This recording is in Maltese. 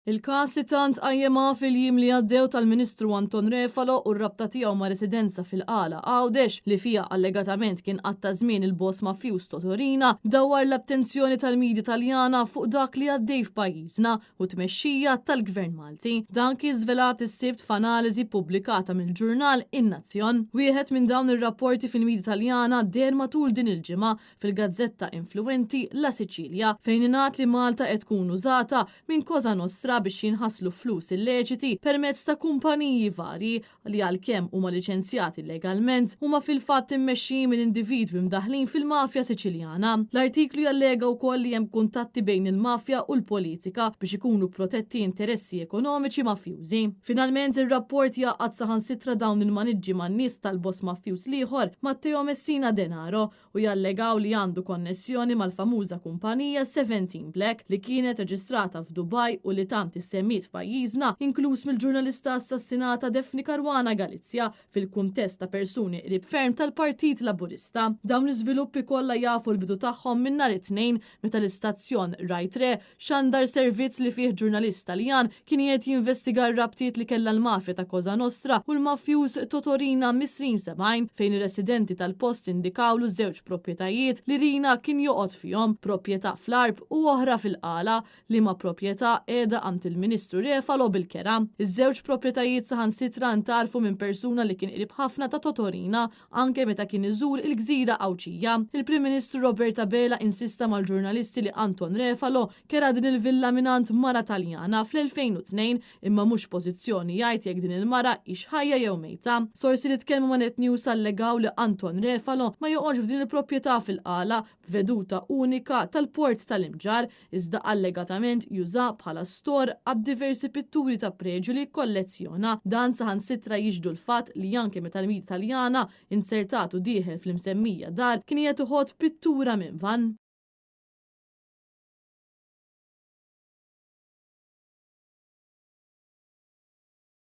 Il-każ li tant qajjem fil-jiem li għaddew tal-Ministru Anton Refalo u r-rabta tiegħu ma' residenza fil-Qala Għawdex li fiha allegatament kien qatta' żmien il-boss mafjuż Toto Riina dawwar l-attenzjoni tal-midja Taljana fuq dak li għaddej f'pajjiżna u tmexxija tal-Gvern Malti. Dan kien żvelat is-Sibt f'analiżi ppubblikata mill-ġurnal In-Nazzjon. Wieħed minn dawn ir-rapporti fil-midja Taljana deher matul din il-ġimgħa fil-gazzetta influwenti La Sicilia fejn ingħad li Malta qed tkun użata minn Cosa Nostra biex jinħaslu flus illeċiti permezz ta' kumpaniji varji li għalkemm huma liċenzjati legalment huma fil-fatt immexxijin minn individwi mdaħħlin fil-mafja Siċiljana. L-artiklu jallega wkoll li hemm kuntatti bejn il-mafja u l-politika biex ikunu protetti interessi ekonomiċi mafjużi. Finalment ir-rapport jgħaqqad saħansitra dawn il-maniġġi man-nies tal-boss mafjuż l-ieħor, Matteo Messina Denaro, u jallegaw li għandu konnessjoni mal-famuża kumpanija Seventeen Black li kienet reġistrata f'Dubaj u li tant issemmiet f'pajjiżna, inkluż mill-ġurnalista assassinata Daphne Caruana Galizia fil-kuntest ta' persuni qrib ferm tal-Partit Laburista. Dawn l-iżviluppi kollha jafu l-bidu tagħhom minn nhar it-Tnejn meta l-istazzjon Rai Tre xandar servizz li fih ġurnalist Taljan kien qiegħed jinvestiga r-rabtiet li kellha l-mafja ta' Cosa Nostra u l-mafjuż Toto Riina mis-snin 70 fejn ir-residenti tal-post indikawlu żewġ proprjetajiet li Riina kien joqgħod fihom, proprjetà fl-Għarb u oħra fil-Qala, liema proprjetà qiegħda għand il-Ministru Refalo bil-kera. Iż-żewġ proprjetajiet saħansitra ntgħarfu minn persuna li kien qrib ħafna ta' Toto Riina anke meta kien iżur il-gżira Għawdxija. Il-Prim Ministru Robert Abela insista mal-ġurnalisti li Anton Refalo kera din il-villa mingħand mara Taljana fl-2002 imma mhux f'pożizzjoni jgħid jekk din il-mara hix ħajja jew mejta. Sorsi li tkellmu ma' Net News allegaw li Anton Refalo ma joqgħodx f'din il-proprjetà fil-Qala b'veduta unika tal-Port tal-Imġarr iżda allegatament juża bħala store għad-diversi pitturi ta' preġju li jikkollezzjona. Dan saħansitra jixhdu l-fatt li anke meta l-media Taljana inzertatu dieħel fl-imsemmija dar kien qiegħed iħott pittura minn vann.